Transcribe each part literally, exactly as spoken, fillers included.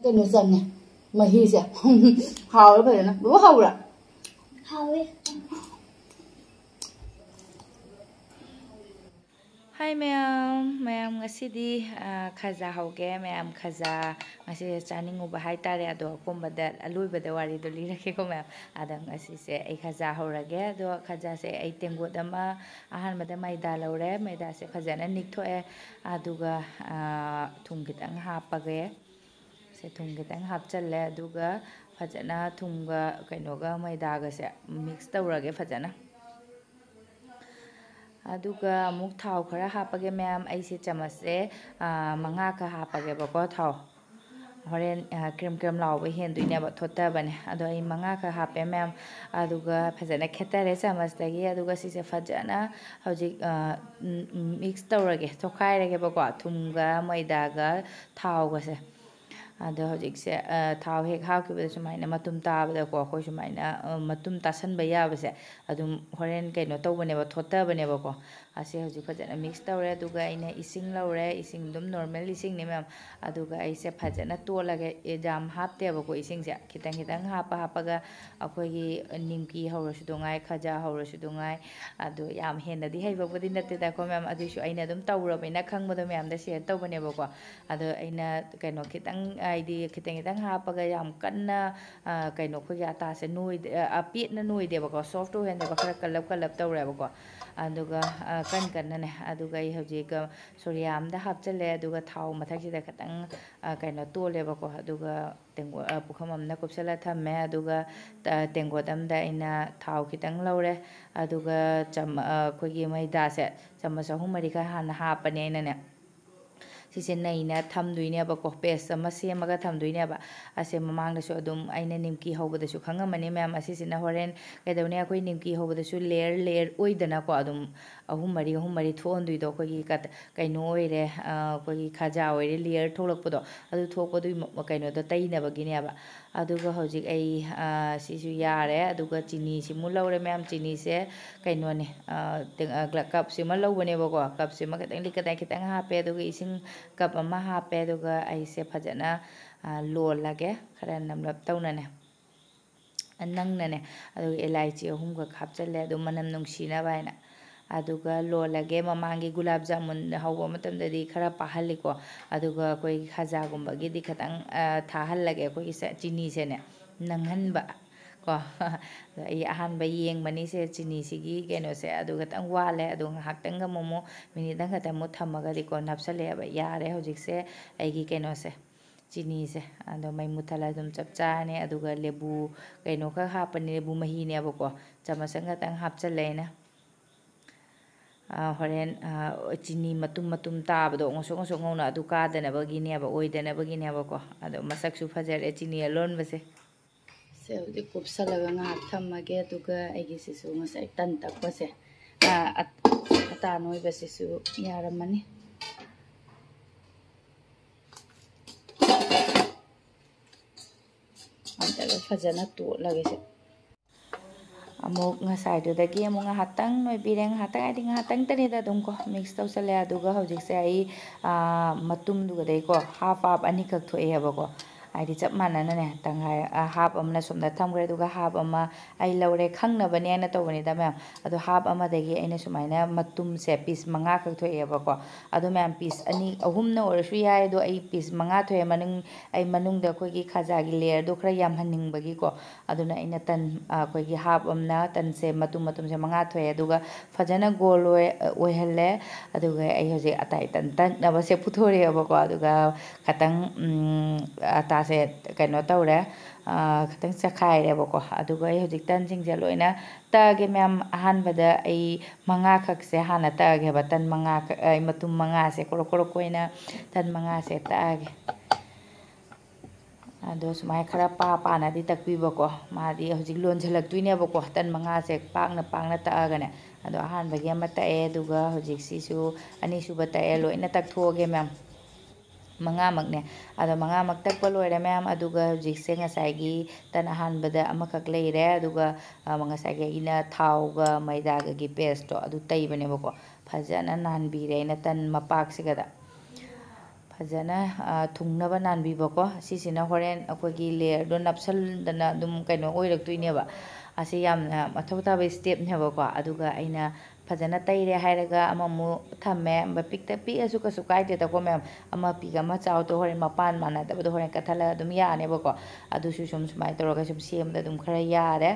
ꯀꯩꯅꯣ ꯆꯪꯉꯦ, ꯃꯍꯤꯁꯦ꯫ ꯍꯥꯎꯔꯦ ꯐꯖꯅ꯫ ꯕꯕꯥ, ꯍꯥꯎꯕ꯭ꯔꯥ? ꯍꯥꯎꯋꯦ꯫ ꯍꯥꯏ ꯃꯌꯥꯝ, ꯃꯌꯥꯝ ꯉꯁꯤꯗꯤ, ꯑ, ꯈꯖꯥ ꯍꯧꯒꯦ꯫ ꯃꯌꯥꯝ ꯈꯖꯥ ꯉꯁꯤ ꯆꯥꯅꯤꯡꯉꯨꯕ ꯍꯥꯏꯇꯥꯔꯦ꯫ ꯑꯗꯣ ꯑꯀꯣꯟꯕꯗ, ꯑꯂꯣꯏꯕꯗ ꯋꯥꯔꯤꯗꯣ ꯂꯤꯔꯛꯀꯦꯀꯣ ꯃꯌꯥꯝ꯫ ꯑꯗ ꯉꯁꯤꯁꯦ ꯑꯩ ꯈꯖꯥ ꯍꯧꯔꯒꯦ꯫ ꯑꯗꯣ ꯈꯖꯥꯁꯦ ꯑꯩ ꯇꯦꯡꯀꯣꯠ ꯑꯃ, ꯑꯍꯥꯟꯕꯗ ꯃꯩꯗꯥ ꯂꯧꯔꯦ꯫ ꯃꯩꯗꯥꯁꯦ ꯐꯖꯅ ꯅꯤꯛꯊꯣꯛꯑꯦ꯫ ꯑꯗꯨꯒ, ꯑ, ꯊꯨꯝ ꯈꯤꯇꯪ ꯍꯥꯞꯄꯒꯦ꯫ ꯁꯦ ꯊꯨꯝ ꯈꯤꯇꯪ ꯍꯥꯞꯆꯜꯂꯦ꯫ ꯑꯗꯨꯒ ꯐꯖꯅ ꯊꯨꯝꯒ ꯀꯩꯅꯣꯒ ꯃꯩꯗꯥꯒꯁꯦ mix ꯇꯧꯔꯒꯦ ꯐꯖꯅ꯫ ꯑꯗꯨꯒ ꯑꯃꯨꯛ ꯊꯥꯎ ꯈꯔ ꯍꯥꯞꯄꯒꯦ ꯃꯌꯥꯝ꯫ ꯑꯩꯁꯦ ꯆꯥꯃꯁꯁꯦ, ꯑ, ꯃꯉꯥ ꯈꯛ ꯍꯥꯞꯄꯒꯦꯕꯀꯣ ꯊꯥꯎ꯫ ꯍꯣꯔꯦꯟ, ꯑ, ꯀ꯭ꯔꯦꯝ ꯀ꯭ꯔꯦꯝ ꯂꯥꯎꯕ ꯍꯦꯟꯗꯣꯏꯅꯦꯕ, ꯊꯣꯠꯇꯕꯅꯦ꯫ ꯑꯗꯣ ꯑꯩ ꯃꯉꯥ ꯈꯛ ꯍꯥꯞꯄꯦ ꯃꯌꯥꯝ꯫ ꯑꯗꯨꯒ ꯐꯖꯅ ꯈꯦꯠꯇꯔꯦ ꯆꯥꯃꯁꯇꯒꯤ꯫ ꯑꯗꯨꯒ ꯁꯤꯁꯦ ꯐꯖꯅ ꯍꯧꯖꯤꯛ, ꯑ, ꯎꯝ, ꯎꯝ, mix ꯇꯧꯔꯒꯦ, ꯇꯣꯠꯈꯥꯏꯔꯒꯦꯕꯀꯣ, ꯊꯨꯝꯒ ꯃꯣꯏꯗꯥꯒ ꯊꯥꯎꯒꯁꯦ꯫ ꯑꯗꯣ ꯍꯧꯖꯤꯛꯁꯦ, ꯑ, ꯊꯥꯎ ꯍꯦꯛ ꯍꯥꯞꯈꯤꯕꯗ ꯁꯨꯃꯥꯏꯅ ꯃꯇꯨꯝ ꯇꯥꯕꯗꯀꯣ, ꯑꯩꯈꯣꯏ ꯁꯨꯃꯥꯏꯅ, ꯑ, ꯃꯇꯨꯝ ꯇꯥꯁꯟꯕ ꯌꯥꯕꯁꯦ ꯑꯗꯨꯝ ꯍꯣꯔꯦꯟ ꯀꯩꯅꯣ ꯇꯧꯕꯅꯦꯕ, ꯊꯣꯠꯇꯕꯅꯦꯕꯀꯣ꯫ ꯑꯁꯤ ꯍꯧꯖꯤꯛ ꯐꯖꯅ mix ꯇꯧꯔꯦ꯫ ꯑꯗꯨꯒ ꯑꯩꯅ ꯏꯁꯤꯡ ꯂꯧꯔꯦ, ꯏꯁꯤꯡ ꯑꯗꯨꯝ normal ꯏꯁꯤꯡꯅꯤ ꯃꯌꯥꯝ꯫ ꯑꯗꯨꯒ ꯑꯩꯁꯦ ꯐꯖꯅ ꯇꯣꯠꯂꯒꯦ, ꯌꯥꯝ ꯍꯥꯞꯇꯦꯕꯀꯣ ꯏꯁꯤꯡꯁꯦ, ꯈꯤꯇꯪ ꯈꯤꯇꯪ ꯍꯥꯞꯄ ꯍꯥꯞꯄꯒ ꯑꯩꯈꯣꯏꯒꯤ ꯅꯤꯝꯀꯤ ꯍꯧꯔꯁꯨ ꯑꯗꯨꯉꯥꯏ, ꯈꯖꯥ ꯍꯧꯔꯁꯨ ꯑꯗꯨꯉꯥꯏ꯫ ꯑꯗꯣ ꯌꯥꯝ ꯍꯦꯟꯅꯗꯤ ꯍꯩꯕꯕꯨꯗꯤ ꯅꯠꯇꯦꯗꯀꯣ ꯃꯌꯥꯝ, ꯑꯗꯨꯏꯁꯨ ꯑꯩꯅ ꯑꯗꯨꯝ ꯇꯧꯔꯕꯅꯤꯅ ꯈꯪꯕꯗꯣ ꯃꯌꯥꯝꯗ share ꯇꯧꯕꯅꯦꯕꯀꯣ꯫ ꯑꯗꯣ ꯑꯩꯅ ꯀꯩꯅꯣ ꯈꯤꯇꯪ, ꯍꯥꯏꯗꯤ ꯈꯤꯇꯪ ꯈꯤꯇꯪ ꯍꯥꯞꯄꯒ ꯌꯥꯝ ꯀꯟꯅ, ꯑ, ꯀꯩꯅꯣ ꯑꯩꯈꯣꯏꯒꯤ ꯑꯇꯥꯁꯦ ꯅꯣꯏꯗ-, ꯑ, ꯄꯦꯠꯅ ꯅꯣꯏꯗꯦꯕꯀꯣ, soft ꯑꯣꯏꯍꯟꯗꯦꯕ, ꯈꯔ ꯀꯜꯂꯞ ꯀꯜꯂꯞ ꯇꯧꯔꯦꯕꯀꯣ꯫ ꯑꯗꯨꯒ, ꯑ, ꯀꯟ ꯀꯟꯅꯅꯦ꯫ ꯑꯗꯨꯒ ꯑꯩ ꯍꯧꯖꯤꯛ, ꯑ, ꯁꯣꯔꯤꯌꯥ ꯑꯝꯗ ꯍꯥꯞꯆꯜꯂꯦ꯫ ꯑꯗꯨꯒ ꯊꯥꯎ ꯃꯊꯛꯁꯤꯗ ꯈꯤꯇꯪ, ꯑ, ꯀꯩꯅꯣ ꯇꯣꯜꯂꯦꯕꯀꯣ꯫ ꯑꯗꯨꯒ ꯇꯦꯡꯀꯣꯠ, ꯑ, ꯄꯨꯈꯝ ꯑꯃꯅ ꯀꯨꯞꯁꯜꯂ ꯊꯝꯃꯦ꯫ ꯑꯗꯨꯒ ꯇ-, ꯇꯦꯡꯀꯣꯠ ꯑꯃꯗ ꯑꯩꯅ ꯊꯥꯎ ꯈꯤꯇꯪ ꯂꯧꯔꯦ꯫ ꯑꯗꯨꯒ ꯆꯝ-, ꯑ, ꯑꯩꯈꯣꯏꯒꯤ ꯃꯩꯗꯥꯁꯦ ꯆꯥꯃꯁ ꯑꯍꯨꯝ ꯃꯔꯤꯈꯛ ꯍꯥꯟꯅ ꯍꯥꯞꯄꯅꯦ ꯑꯩꯅꯅꯦ꯫ ꯁꯤꯁꯦ ꯅꯩꯅ ꯊꯝꯗꯣꯏꯅꯦꯕꯀꯣ, paste ꯑꯃ ꯁꯦꯝꯃꯒ ꯊꯝꯗꯣꯏꯅꯦꯕ꯫ ꯑꯁꯦ ꯃꯃꯥꯡꯗꯁꯨ ꯑꯗꯨꯝ ꯑꯩꯅ ꯅꯤꯝꯀꯤ ꯍꯧꯕꯗꯁꯨ ꯈꯪꯉꯝꯃꯅꯤ ꯃꯌꯥꯝ꯫ ꯑꯁꯤꯁꯤꯅ ꯍꯣꯔꯦꯟ ꯀꯩꯗꯧꯅꯤ, ꯑꯩꯈꯣꯏ ꯅꯤꯝꯀꯤ ꯍꯧꯕꯗꯁꯨ layer layer ꯑꯣꯏꯗꯅꯀꯣ, ꯑꯗꯨꯝ ꯑꯍꯨꯝ ꯃꯔꯤ, ꯑꯍꯨꯝ ꯃꯔꯤ ꯊꯣꯛꯍꯟꯗꯣꯏꯗꯣ ꯑꯩꯈꯣꯏꯒꯤ ꯀꯠ-, ꯀꯩꯅꯣ ꯑꯣꯏꯔꯦ, ꯑ, ꯑꯩꯈꯣꯏꯒꯤ ꯈꯖꯥ ꯑꯣꯏꯔꯦ, layer ꯊꯣꯛꯂꯛꯄꯗꯣ, ꯑꯗꯨ ꯊꯣꯛꯄꯗꯨꯒꯤ ꯃ-, ꯀꯩꯅꯣꯗꯣ ꯇꯩꯅꯕꯒꯤꯅꯦꯕ꯫ ꯑꯗꯨꯒ ꯍꯧꯖꯤꯛ ꯑꯩ, ꯑ, ꯁꯤꯁꯨ ꯌꯥꯔꯦ꯫ ꯑꯗꯨꯒ ꯆꯤꯅꯤꯁꯤꯃꯨꯛ ꯂꯧꯔꯦ ꯃꯌꯥꯝ꯫ ꯆꯤꯅꯤꯁꯦ ꯀꯩꯅꯣꯅꯦ, ꯑ, ꯇꯦꯡ-, ꯑ, ꯒ꯭ꯂ-, cup ꯁꯤꯃ ꯂꯧꯕꯅꯦꯕꯀꯣ꯫ Cup ꯁꯤꯃ ꯈꯤꯇꯪ ꯂꯤꯛꯀꯗꯥꯏ ꯈꯤꯇꯪ ꯍꯥꯞꯄꯦ꯫ ꯑꯗꯨꯒ ꯏꯁꯤꯡ cup ꯑꯃ ꯍꯥꯞꯄꯦ꯫ ꯑꯗꯨꯒ ꯑꯩꯁꯦ ꯐꯖꯅ, ꯂꯣꯜꯂꯒꯦ ꯈꯔ ꯅꯝꯂꯞ ꯇꯧꯅꯅꯦ, ꯅꯪꯅꯅꯦ꯫ ꯑꯗꯨꯒ ꯏꯂꯥꯏꯆꯤ ꯑꯍꯨꯝꯈꯛ ꯍꯥꯞꯆꯜꯂꯦ, ꯑꯗꯨ ꯃꯅꯝ ꯅꯨꯡꯁꯤꯅꯕ ꯍꯥꯏꯅ꯫ ꯑꯗꯨꯒ ꯂꯣꯜꯂꯒꯦ꯫ ꯃꯃꯥꯡꯒꯤ ꯒꯨꯂꯥꯞ ꯖꯥꯃꯨꯟ ꯍꯧꯕ ꯃꯇꯝꯗꯗꯤ ꯈꯔ ꯄꯥꯍꯜꯂꯤꯀꯣ, ꯑꯗꯨꯒ ꯑꯩꯈꯣꯏ ꯈꯖꯥꯒꯨꯝꯕꯒꯤꯗꯤ ꯈꯤꯇꯪ ꯊꯥꯍꯜꯂꯒꯦ꯫ ꯑꯩꯈꯣꯏꯒꯤ ꯆꯤꯅꯤꯁꯦꯅꯦ ꯅꯪꯍꯟꯕ ꯀꯣ꯫ ꯑꯗꯣ ꯑꯩ ꯑꯍꯥꯟꯕ ꯌꯦꯡꯕꯅꯤꯁꯦ ꯆꯤꯅꯤꯁꯤꯒꯤ ꯀꯩꯅꯣꯁꯦ꯫ ꯑꯗꯨ ꯈꯤꯇꯪ ꯋꯥꯠꯂꯦ꯫ ꯑꯗꯣ ꯉꯥꯏꯍꯥꯛꯇꯪꯒ ꯑꯃꯨꯛ, ꯑꯃꯨꯛ ꯃꯤꯅꯤꯠ ꯑꯃꯈꯛꯇꯪ ꯑꯃꯨꯛ ꯊꯝꯃꯒꯗꯤꯀꯣ ꯅꯞꯁꯜꯂꯛꯑꯦꯕ꯫ ꯌꯥꯔꯦ ꯍꯧꯖꯤꯛꯁꯦ ꯑꯩꯒꯤ ꯀꯩꯅꯣꯁꯦ, ꯆꯤꯅꯤꯁꯦ꯫ ꯑꯗꯣ ꯃꯩ ꯃꯨꯠꯊꯠꯂ ꯑꯗꯨꯝ ꯆꯞ ꯆꯥꯔꯅꯤ꯫ ꯑꯗꯨꯒ ꯂꯦꯕꯨ ꯀꯩꯅꯣ ꯈꯛ ꯍꯥꯞꯄꯅꯤ, ꯂꯦꯕꯨ ꯃꯍꯤꯅꯦꯕꯀꯣ, ꯆꯥꯃꯁ ꯑꯃꯈꯛꯇꯪ ꯍꯥꯞꯆꯜꯂꯦ ꯑꯩꯅ꯫ ꯍꯣꯔꯦꯟ ꯆꯤꯅꯤ ꯃꯇꯨꯝ ꯃꯇꯨꯝ ꯇꯥꯕꯗꯣ ꯉꯧꯁꯣꯛ ꯉꯧꯁꯣꯛ ꯉꯧꯅ, ꯑꯗꯨ ꯀꯥꯗꯅꯕꯒꯤꯅꯦꯕ, ꯑꯣꯏꯗꯅꯕꯒꯤꯅꯦꯕꯀꯣ꯫ ꯑꯗꯣ ꯃꯁꯛꯁꯨ ꯐꯖꯔꯦ ꯆꯤꯅꯤ ꯑꯂꯣꯟꯕꯁꯦ꯫ ꯁꯦ ꯍꯧꯖꯤꯛ ꯀꯨꯞꯁꯜꯂꯒ ꯉꯥꯏꯍꯥꯛ ꯊꯝꯃꯒꯦ꯫ ꯑꯗꯨꯒ ꯑꯩꯒꯤꯁꯤꯁꯨ ꯉꯁꯥꯏ ꯇꯟ ꯇꯛꯄꯁꯦ, ꯑꯇꯥ ꯅꯣꯏꯕꯁꯤꯁꯨ ꯌꯥꯔꯝꯃꯅꯤ꯫ ꯑꯝꯇꯒ ꯐꯖꯅ ꯇꯣꯠꯂꯒꯦꯁꯦ꯫ ꯑꯃꯨꯛ ꯉꯁꯥꯏꯗꯨꯗꯒꯤ ꯑꯃꯨꯛ ꯉꯥꯏꯍꯥꯛꯇꯪ ꯅꯣꯏꯕꯤꯔꯦ꯫ ꯉꯥꯏꯍꯥꯛꯇꯪ ꯍꯥꯏꯗꯤ ꯉꯥꯏꯍꯥꯛꯇꯪꯇꯅꯤꯗ, ꯑꯗꯨꯝ ꯀꯣ ꯃꯤꯛꯁ ꯇꯧꯁꯜꯂꯦ꯫ ꯑꯗꯨꯒ ꯍꯧꯖꯤꯛꯁꯦ ꯑꯩ ꯃꯇꯨꯝꯗꯨꯒꯗꯩꯀꯣ ꯍꯥꯞ ꯍꯥꯞ ꯑꯅꯤꯈꯛ ꯊꯣꯛꯑꯦꯕꯀꯣ꯫ ꯍꯥꯏꯗꯤ ꯆꯞ ꯃꯥꯟꯅꯅꯅꯦ ꯇꯪꯈꯥꯏ, ꯍꯥꯞ ꯑꯃꯅ ꯁꯣꯝꯗ ꯊꯝꯈ꯭ꯔꯦ, ꯑꯗꯨꯒ ꯍꯥꯞ ꯑꯃ ꯑꯩ ꯂꯧꯔꯦ꯫ ꯈꯪꯅꯕꯅꯦ ꯍꯥꯏꯅ ꯇꯧꯕꯅꯤꯗ ꯃꯌꯥꯝ꯫ ꯑꯗꯣ ꯍꯥꯞ ꯑꯃꯗꯒꯤ ꯑꯩꯅ ꯁꯨꯃꯥꯏꯅ ꯃꯇꯨꯝꯁꯦ ꯄꯤꯁ ꯃꯉꯥꯈꯛ ꯊꯣꯛꯑꯦꯕꯀꯣ꯫ ꯑꯗꯣ ꯃꯌꯥꯝ ꯄꯤꯁ ꯑꯅꯤ ꯑꯍꯨꯝꯅ ꯑꯣꯏꯔꯁꯨ ꯌꯥꯏ, ꯑꯗꯣ ꯑꯩ ꯄꯤꯁ ꯃꯉꯥ ꯊꯣꯛꯑꯦ꯫ ꯃꯅꯨꯡ ꯑꯩ ꯃꯅꯨꯡꯗ ꯑꯩꯈꯣꯏꯒꯤ ꯈꯖꯥꯒꯤ ꯂꯦꯌꯔꯗꯣ ꯈꯔ ꯌꯥꯝꯍꯟꯅꯤꯡꯕꯒꯤꯀꯣ꯫ ꯑꯗꯨꯅ ꯑꯩꯅ ꯇꯟ, ꯑꯩꯈꯣꯏꯒꯤ ꯍꯥꯞ ꯑꯃꯅ ꯇꯟꯁꯦ ꯃꯇꯨꯝ ꯃꯇꯨꯝꯁꯦ ꯃꯉꯥ ꯊꯣꯛꯑꯦ꯫ ꯑꯗꯨꯒ ꯐꯖꯅ ꯒꯣꯜ ꯑꯣꯏ-, ꯑꯣꯏꯍꯜꯂꯦ꯫ ꯑꯗꯨꯒ ꯑꯩ ꯍꯧꯖꯤꯛ ꯑꯇꯥꯏ ꯇꯟ ꯇꯛꯅꯕꯁꯦ ꯄꯨꯊꯣꯔꯛꯑꯦꯕꯀꯣ꯫ ꯑꯗꯨꯒ ꯈꯇꯪ, ꯑꯇꯥꯁꯦ ꯀꯩꯅꯣ ꯇꯧꯔꯦ, ꯈꯇꯪ ꯆꯈꯥꯏꯔꯦꯕꯀꯣ꯫ ꯑꯗꯨꯒ ꯑꯩ ꯍꯧꯖꯤꯛ ꯇꯟꯁꯤꯡꯁꯦ ꯂꯣꯏꯅ ꯇꯛꯑꯒꯦ ꯃꯌꯥꯝ꯫ ꯑꯍꯥꯟꯕꯗ ꯑꯩ ꯃꯉꯥꯈꯛꯁꯦ ꯍꯥꯟꯅ ꯇꯛꯑꯒꯦꯕ꯫ ꯇꯟ ꯃꯉꯥ, ꯃꯇꯨꯝ ꯃꯉꯥꯁꯦ ꯀꯣꯔꯣꯛ ꯀꯣꯔꯣꯛ ꯑꯣꯏꯅ ꯇꯟ ꯃꯉꯥꯁꯦ ꯇꯛꯑꯒꯦ꯫ ꯑꯗꯣ ꯁꯨꯃꯥꯏꯅ ꯈꯔ ꯄꯥ ꯄꯥꯅꯗꯤ ꯇꯛꯄꯤꯕꯀꯣ꯫ ꯃꯥꯗꯤ ꯍꯧꯖꯤꯛ ꯂꯣꯟꯁꯤꯜꯂꯛꯇꯣꯏꯅꯦꯕꯀꯣ꯫ ꯇꯟ ꯃꯉꯥꯁꯦ ꯄꯥꯛꯅ ꯄꯥꯛꯅ ꯇꯛꯑꯒꯅꯦ꯫ ꯑꯗꯣ ꯑꯍꯥꯟꯕꯒꯤ ꯑꯃ ꯇꯛꯑꯦ, ꯑꯗꯨꯒ ꯍꯧꯖꯤꯛꯁꯤꯁꯨ ꯑꯅꯤꯁꯨꯕ ꯇꯛꯑꯦ꯫ ꯂꯣꯏꯅ ꯇꯛꯊꯣꯛꯑꯒꯦ ꯃꯌꯥꯝ꯫ ꯃꯉꯥꯃꯛꯅꯦ꯫ ꯑꯗꯣ ꯃꯉꯥꯃꯛ ꯇꯛꯄ ꯂꯣꯏꯔꯦ ꯃꯌꯥꯝ꯫ ꯑꯗꯨꯒ ꯍꯧꯖꯤꯛꯁꯦ ꯉꯁꯥꯏꯒꯤ ꯇꯟ ꯑꯍꯥꯟꯕꯗ ꯑꯃꯈꯛ ꯂꯩꯔꯦ꯫ ꯑꯗꯨꯒ, ꯑ, ꯉꯁꯥꯏꯒꯤ ꯑꯩꯅ ꯊꯥꯎꯒ ꯃꯩꯗꯥꯒꯒꯤ ꯄꯦꯁꯇꯣ ꯑꯗꯨ ꯇꯩꯕꯅꯦꯕꯀꯣ꯫ ꯐꯖꯅ ꯅꯥꯟꯕꯤꯔꯦ ꯑꯩꯅ ꯇꯟ ꯃꯄꯥꯛꯁꯤꯒꯗ꯫ ꯐꯖꯅ, ꯑ, ꯊꯨꯡꯅꯕ ꯅꯥꯟꯕꯤꯕꯀꯣ꯫ ꯁꯤꯁꯤꯅ ꯍꯣꯔꯦꯟ ꯑꯩꯈꯣꯏꯒꯤ ꯂꯦꯌꯔꯗꯣ ꯅꯞꯁꯟꯗꯅ ꯑꯗꯨꯝ ꯀꯩꯅꯣ ꯑꯣꯏꯔꯛꯇꯣꯏꯅꯦꯕ꯫ ꯑꯁꯤ ꯌꯥꯝꯅ ꯃꯊꯧ ꯇꯥꯕ ꯁ꯭ꯇꯦꯞꯅꯦꯕꯀꯣ꯫ ꯑꯗꯨꯒ ꯑꯩꯅ ꯐꯖꯅ ꯇꯩꯔꯦ ꯍꯥꯏꯔꯒ ꯑꯃꯃꯨꯛ ꯊꯝꯃꯦ꯫ ꯄꯤꯛꯇ ꯄꯤꯛꯑꯁꯨ ꯀꯩꯁꯨ ꯀꯥꯏꯗꯦꯗꯀꯣ ꯃꯌꯥꯝ꯫ ꯑꯃ ꯄꯤꯛ ꯑꯃ ꯆꯥꯎꯗꯣ ꯍꯣꯔꯦꯟ ꯃꯄꯥꯟ ꯃꯥꯟꯅꯗꯕꯗꯣ ꯍꯣꯔꯦꯟ ꯀꯠꯊꯠꯂꯒ ꯑꯗꯨꯝ ꯌꯥꯅꯦꯕꯀꯣ꯫ ꯑꯗꯨꯁꯨ ꯁꯨꯝ ꯁꯨꯃꯥꯏꯅ ꯇꯧꯔꯒ ꯁꯨꯝ ꯁꯦꯝꯕꯗ ꯑꯗꯨꯝ ꯈꯔ ꯌꯥꯔꯦ꯫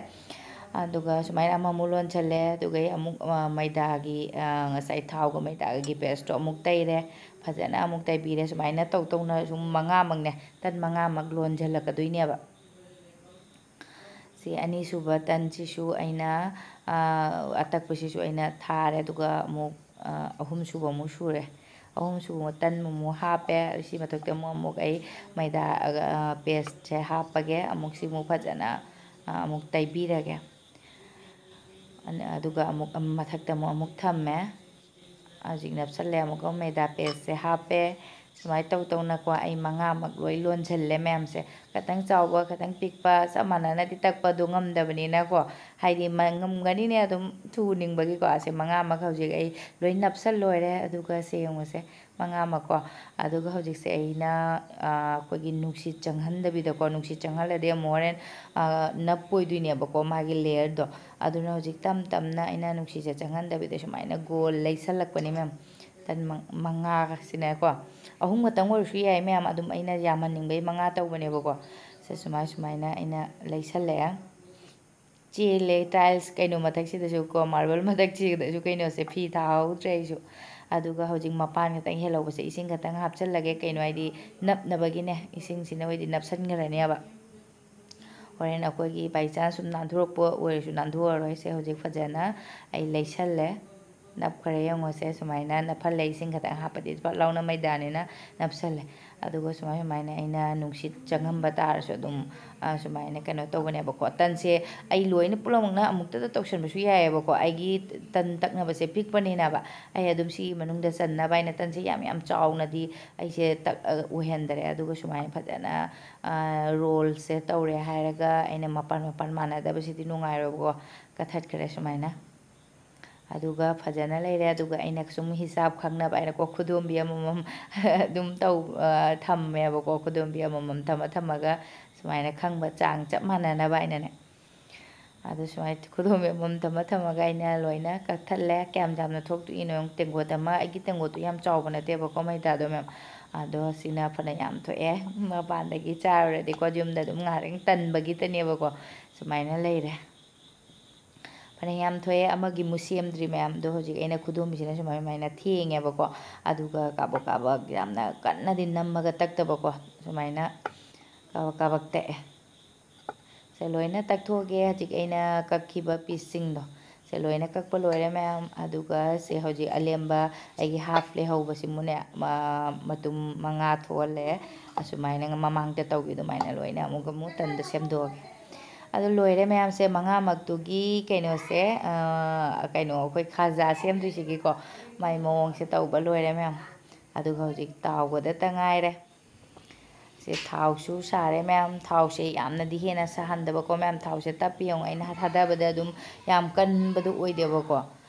ꯑꯗꯨꯒ ꯁꯨꯃꯥꯏꯅ ꯑꯃꯃꯨꯛ ꯂꯣꯟꯁꯤꯜꯂꯦ꯫ ꯑꯗꯨꯒ ꯑꯩ ꯑꯃꯨꯛ, ꯑ, ꯃꯩꯗꯥꯒꯤ, ꯑ, ꯉꯁꯥꯏ ꯊꯥꯎꯒ ꯃꯩꯗꯥꯒꯒꯤ ꯄꯦꯁꯇꯣ ꯑꯃꯨꯛ ꯇꯩꯔꯦ꯫ ꯐꯖꯅ ꯑꯃꯨꯛ ꯇꯩꯕꯤꯔꯦ꯫ ꯁꯨꯃꯥꯏꯅ ꯇꯧ ꯇꯧꯅ ꯁꯨꯝ ꯃꯉꯥꯃꯛꯅꯦ, ꯇꯟ ꯃꯉꯥꯃꯛ ꯂꯣꯟꯁꯤꯜꯂꯛꯀꯗꯣꯏꯅꯦꯕ꯫ ꯁꯤ ꯑꯅꯤꯁꯨꯕ ꯇꯟꯁꯤꯁꯨ ꯑꯩꯅ, ꯑꯥ, ꯑꯇꯛꯄꯁꯤꯁꯨ ꯑꯩꯅ ꯊꯥꯔꯦ, ꯑꯗꯨꯒ ꯑꯃꯨꯛ, ꯑꯥ, ꯑꯍꯨꯝꯁꯨꯕ ꯑꯃꯨꯛ ꯁꯨꯔꯦ꯫ ꯑꯍꯨꯝꯁꯨꯕ ꯑꯃꯨꯛ ꯇꯟ ꯑꯃꯨꯛ ꯍꯥꯞꯄꯦ꯫ ꯁꯤ ꯃꯊꯛꯇ ꯑꯃꯨꯛ, ꯑꯃꯨꯛ ꯑꯩ ꯃꯩꯗꯥ, ꯑꯥ, ꯄꯦꯁꯁꯦ ꯍꯥꯞꯄꯒꯦ꯫ ꯑꯃꯨꯛ ꯁꯤ ꯑꯃꯨꯛ ꯐꯖꯅ, ꯑꯥ, ꯑꯃꯨꯛ ꯇꯩꯕꯤꯔꯒꯦ꯫ ꯑꯗꯨꯒ ꯑꯃꯨꯛ ꯃꯊꯛꯇ ꯑꯃꯨꯛ, ꯑꯃꯨꯛ ꯊꯝꯃꯦ꯫ ꯍꯧꯖꯤꯛ ꯅꯞꯁꯜꯂꯦ꯫ ꯑꯃꯨꯛꯀ ꯃꯩꯗꯥ ꯄꯦꯁꯁꯦ ꯍꯥꯞꯄꯦ꯫ ꯁꯨꯃꯥꯏꯅ ꯇꯧ ꯇꯧꯅꯀꯣ ꯑꯩ ꯃꯉꯥꯃꯛ ꯂꯣꯏ ꯂꯣꯟꯁꯤꯜꯂꯦ ꯃꯌꯥꯝꯁꯦ꯫ ꯈꯤꯇꯪ ꯆꯥꯎꯕ, ꯈꯤꯇꯪ ꯄꯤꯛꯄ ꯆꯞ ꯃꯥꯟꯅꯅꯗꯤ ꯇꯛꯄꯗꯣ ꯉꯝꯗꯕꯅꯤꯅꯀꯣ, ꯍꯥꯏꯗꯤ ꯃ-, ꯉꯝꯒꯅꯤꯅꯦ ꯑꯗꯨꯝ ꯊꯨꯅꯤꯡꯕꯒꯤꯀꯣ꯫ ꯑꯁꯦ ꯃꯉꯥꯃꯛ ꯍꯧꯖꯤꯛ ꯑꯩ ꯂꯣꯏ ꯅꯞꯁꯜ ꯂꯣꯏꯔꯦ꯫ ꯑꯗꯨꯒ ꯁꯦ ꯌꯦꯡꯉꯨꯁꯦ, ꯃꯉꯥꯃꯛꯀꯣ꯫ ꯑꯗꯨꯒ ꯍꯧꯖꯤꯛꯁꯦ ꯑꯩꯅ, ꯑ, ꯑꯩꯈꯣꯏꯒꯤ ꯅꯨꯡꯁꯤꯠ ꯆꯪꯍꯟꯗꯕꯤꯗꯀꯣ, ꯅꯨꯡꯁꯤꯠ ꯆꯪꯍꯜꯂꯗꯤ ꯑꯃꯨꯛ ꯍꯣꯔꯦꯟ, ꯑ, ꯅꯞꯄꯣꯏꯗꯣꯏꯅꯦꯕꯀꯣ ꯃꯥꯒꯤ ꯂꯦꯌꯔꯗꯣ꯫ ꯑꯗꯨꯅ ꯍꯧꯖꯤꯛ ꯇꯞ ꯇꯞꯅ ꯑꯩꯅ ꯅꯨꯡꯁꯤꯠꯁꯦ ꯆꯪꯍꯟꯗꯕꯤꯗ ꯁꯨꯃꯥꯏꯅ ꯒꯣꯜ ꯂꯩꯁꯜꯂꯛꯄꯅꯤ ꯃꯌꯥꯝ꯫ ꯇꯟ ꯃꯪ-, ꯃꯉꯥꯁꯤꯅꯀꯣ꯫ ꯑꯍꯨꯝ ꯈꯛꯇꯪ ꯑꯣꯏꯔꯁꯨ ꯌꯥꯏ ꯃꯌꯥꯝ, ꯑꯗꯨꯝ ꯑꯩꯅ ꯌꯥꯝꯍꯟꯅꯤꯡꯕꯩ ꯃꯉꯥ ꯇꯧꯕꯅꯦꯕꯀꯣ꯫ ꯁꯦ ꯁꯨꯃꯥꯏ ꯁꯨꯃꯥꯏꯅ ꯑꯩꯅ ꯂꯩꯁꯜꯂꯛꯑꯦ꯫ ꯆꯦꯜꯂꯦ ꯇꯥꯏꯜꯁ ꯀꯩꯅꯣ ꯃꯊꯛꯁꯤꯗꯁꯨ ꯀꯣ, ꯃꯥꯔꯕꯜ ꯃꯊꯛꯁꯤꯗꯁꯨ ꯀꯩꯅꯣꯁꯦ ꯐꯤ ꯊꯥꯍꯧꯗ꯭ꯔꯦ ꯑꯩꯁꯨ꯫ ꯑꯗꯨꯒ ꯍꯧꯖꯤꯛ ꯃꯄꯥꯟ ꯈꯛꯇꯪ ꯍꯦꯜꯍꯧꯕꯁꯦ ꯏꯁꯤꯡ ꯈꯛꯇꯪ ꯍꯥꯞꯆꯜꯂꯒꯦ, ꯀꯩꯅꯣ ꯍꯥꯏꯗꯤ ꯅꯞꯅꯕꯒꯤꯅꯦ, ꯏꯁꯤꯡꯁꯤꯅ ꯑꯣꯏꯗꯤ ꯅꯞꯁꯟꯈ꯭ꯔꯅꯦꯕ꯫ ꯍꯣꯔꯦꯟ ꯑꯩꯈꯣꯏꯒꯤ by chance ꯁꯨꯝ ꯅꯥꯟꯊꯣꯔꯛꯄ ꯑꯣꯏꯔꯁꯨ ꯅꯥꯟꯊꯣꯛꯑꯔꯣꯏ꯫ ꯁꯦ ꯍꯧꯖꯤꯛ ꯐꯖꯅ ꯑꯩ ꯂꯩꯁꯜꯂꯦ꯫ ꯅꯞꯈꯔꯦ ꯌꯦꯡꯉꯣꯁꯦ, ꯁꯨꯃꯥꯏꯅ ꯅꯞꯍꯜꯂꯦ꯫ ꯏꯁꯤꯡ ꯈꯛꯇꯪ ꯍꯥꯞꯄꯗꯤ ꯄꯠ ꯂꯥꯎꯅ ꯃꯩꯗꯥꯅꯤꯅ ꯅꯞꯁꯜꯂꯦ꯫ ꯑꯗꯨꯒ ꯁꯨꯃꯥꯏ ꯁꯨꯃꯥꯏꯅ ꯑꯩꯅ ꯅꯨꯡꯁꯤꯠ ꯆꯪꯉꯝꯕ ꯇꯥꯔꯁꯨ ꯑꯗꯨꯝ, ꯑ, ꯁꯨꯃꯥꯏꯅ ꯀꯩꯅꯣ ꯇꯧꯕꯅꯦꯕꯀꯣ꯫ ꯇꯟꯁꯦ ꯑꯩ ꯂꯣꯏꯅ ꯄꯨꯝꯅꯃꯛꯅ ꯑꯃꯨꯛꯇꯗ ꯇꯧꯁꯟꯕꯁꯨ ꯌꯥꯏꯑꯕꯀꯣ꯫ ꯑꯩꯒꯤ ꯇꯟ ꯇꯛꯅꯕꯁꯦ ꯄꯤꯛꯄꯅꯤꯅꯕ꯫ ꯑꯩ ꯑꯗꯨꯝ ꯁꯤꯒꯤ ꯃꯅꯨꯡꯗ ꯆꯟꯅꯕ ꯍꯥꯏꯅ ꯇꯟꯁꯦ ꯌꯥꯝ ꯌꯥꯝ ꯆꯥꯎꯅꯗꯤ ꯑꯩꯁꯦ ꯇꯛ-, ꯑ, ꯑꯣꯏꯍꯟꯗꯔꯦ꯫ ꯑꯗꯨꯒ ꯁꯨꯃꯥꯏꯅ ꯐꯖꯅ, ꯑ, ꯔꯣꯜꯁꯦ ꯇꯧꯔꯦ ꯍꯥꯏꯔꯒ ꯑꯩꯅ ꯃꯄꯥꯟ ꯃꯄꯥꯟ ꯃꯥꯟꯅꯗꯕꯁꯤꯗꯤ ꯅꯨꯡꯉꯥꯏꯔꯣꯏꯕꯀꯣ꯫ ꯀꯠꯊꯠꯈ꯭ꯔꯦ ꯁꯨꯃꯥꯏꯅ꯫ ꯑꯗꯨꯒ ꯐꯖꯅ ꯂꯩꯔꯦ꯫ ꯑꯗꯨꯒ ꯑꯩꯅ ꯁꯨꯝ ꯍꯤꯁꯥꯞ ꯈꯪꯅꯕ ꯑꯩꯅ ꯀꯣ ꯈꯨꯗꯣꯝꯕꯤ ꯑꯃꯃꯝ ꯑꯗꯨꯝ ꯇꯧ ꯊꯝꯃꯦꯕꯀꯣ꯫ ꯈꯨꯗꯣꯝꯕꯤ ꯑꯃꯃꯝ ꯊꯝꯃ ꯊꯝꯃꯒ ꯁꯨꯃꯥꯏꯅ ꯈꯪꯕ ꯆꯥꯡ ꯆꯞ ꯃꯥꯟꯅꯅꯕ ꯑꯩꯅꯅꯦ꯫ ꯑꯗꯨ ꯁꯨꯃꯥꯏꯅ ꯈꯨꯗꯣꯝꯕꯤ ꯑꯃꯃꯝ ꯊꯝꯃ ꯊꯝꯃꯒ ꯑꯩꯅ ꯂꯣꯏꯅ ꯀꯛꯊꯠꯂꯦ꯫ ꯀꯌꯥꯝ ꯌꯥꯝꯅ ꯊꯣꯛꯇꯣꯏꯅꯣ ꯌꯦꯡꯉꯣ꯫ ꯇꯦꯡꯀꯣꯠ ꯑꯃ, ꯑꯩꯒꯤ ꯇꯦꯡꯀꯣꯠꯇꯨ ꯌꯥꯝ ꯆꯥꯎꯕ ꯅꯠꯇꯦꯕꯀꯣ ꯃꯩꯗꯥꯗꯣ ꯃꯌꯥꯝ꯫ ꯑꯗꯣ ꯁꯤꯅ ꯐꯅ ꯌꯥꯝ ꯊꯣꯛꯑꯦ꯫ ꯃꯄꯥꯟꯗꯒꯤ ꯆꯥꯔꯨꯔꯗꯤꯀꯣ ꯌꯨꯝꯗ ꯑꯗꯨꯝ ꯉꯥꯏꯍꯥꯛ ꯇꯟꯕꯒꯤꯇꯅꯦꯕꯀꯣ꯫ ꯁꯨꯃꯥꯏꯅ ꯂꯩꯔꯦ꯫ ꯐꯅ ꯌꯥꯝ ꯊꯣꯛꯑꯦ꯫ ꯑꯃꯒꯤ ꯃꯨ ꯁꯦꯝꯗ꯭ꯔꯤ ꯃꯌꯥꯝꯗꯣ ꯍꯧꯖꯤꯛ ꯑꯩꯅ ꯈꯨꯗꯣꯝꯕꯤꯁꯤꯅ ꯁꯨꯃꯥꯏ ꯁꯨꯃꯥꯏꯅ ꯊꯦꯡꯉꯦꯕꯀꯣ꯫ ꯑꯗꯨꯒ ꯀꯥꯕꯛ ꯀꯥꯕꯛ ꯌꯥꯝꯅ ꯀꯟꯅꯗꯤ ꯅꯝꯃꯒ ꯇꯛꯇꯕꯀꯣ꯫ ꯁꯨꯃꯥꯏꯅ ꯀꯥꯕꯛ ꯀꯥꯕꯛ ꯇꯛꯑꯦ꯫ ꯁꯦ ꯂꯣꯏꯅ ꯇꯛꯊꯣꯛꯑꯒꯦ ꯍꯧꯖꯤꯛ ꯑꯩꯅ ꯀꯛꯈꯤꯕ ꯄꯤꯁꯁꯤꯡꯗꯣ꯫ ꯁꯦ ꯂꯣꯏꯅ ꯀꯛꯄ ꯂꯣꯏꯔꯦ ꯃꯌꯥꯝ꯫ ꯑꯗꯨꯒ ꯁꯦ ꯍꯧꯖꯤꯛ ꯑꯂꯦꯝꯕ ꯑꯩꯒꯤ ꯍꯥꯐ ꯂꯩꯍꯧꯕꯁꯤꯃꯨꯅꯦ, ꯃ-, ꯃꯇꯨꯝ ꯃꯉꯥ ꯊꯣꯛꯍꯜꯂꯦ꯫ ꯑꯁꯨꯃꯥꯏꯅ ꯃꯃꯥꯡꯗ ꯇꯧꯈꯤ ꯑꯗꯨꯃꯥꯏꯅ ꯂꯣꯏꯅ ꯑꯃꯨꯛ ꯑꯃꯨꯛ ꯇꯟꯗ ꯁꯦꯝꯗꯣꯛꯑꯒꯦ꯫ ꯑꯗꯨ ꯂꯣꯏꯔꯦ ꯃꯌꯥꯝꯁꯦ, ꯃꯉꯥꯃꯛꯇꯨꯒꯤ ꯀꯩꯅꯣꯁꯦ, ꯑ, ꯀꯩꯅꯣ ꯑꯩꯈꯣꯏ ꯈꯥꯖꯥ ꯁꯦꯝꯗꯣꯏꯁꯤꯒꯤꯀꯣ, ꯃꯥꯏ ꯃꯑꯣꯡꯁꯦ ꯇꯧꯕ ꯂꯣꯏꯔꯦ ꯃꯌꯥꯝ꯫ ꯑꯗꯨꯒ ꯍꯧꯖꯤꯛ ꯇꯥꯎꯒꯗꯇ ꯉꯥꯏꯔꯦ꯫ ꯁꯦ ꯊꯥꯎꯁꯨ ꯁꯥꯔꯦ ꯃꯌꯥꯝ꯫ ꯊꯥꯎꯁꯦ ꯌꯥꯝꯅꯗꯤ ꯍꯦꯟꯅ ꯁꯥꯍꯟꯗꯕꯀꯣ ꯃꯌꯥꯝ꯫ ꯊꯥꯎꯁꯦ ꯇꯞꯄ ꯌꯦꯡꯉꯣ, ꯑꯩꯅ ꯊꯥꯗꯕꯗ ꯑꯗꯨꯝ ꯌꯥꯝ ꯀꯟꯕꯗꯣ ꯑꯣꯏꯗꯦꯕꯀꯣ꯫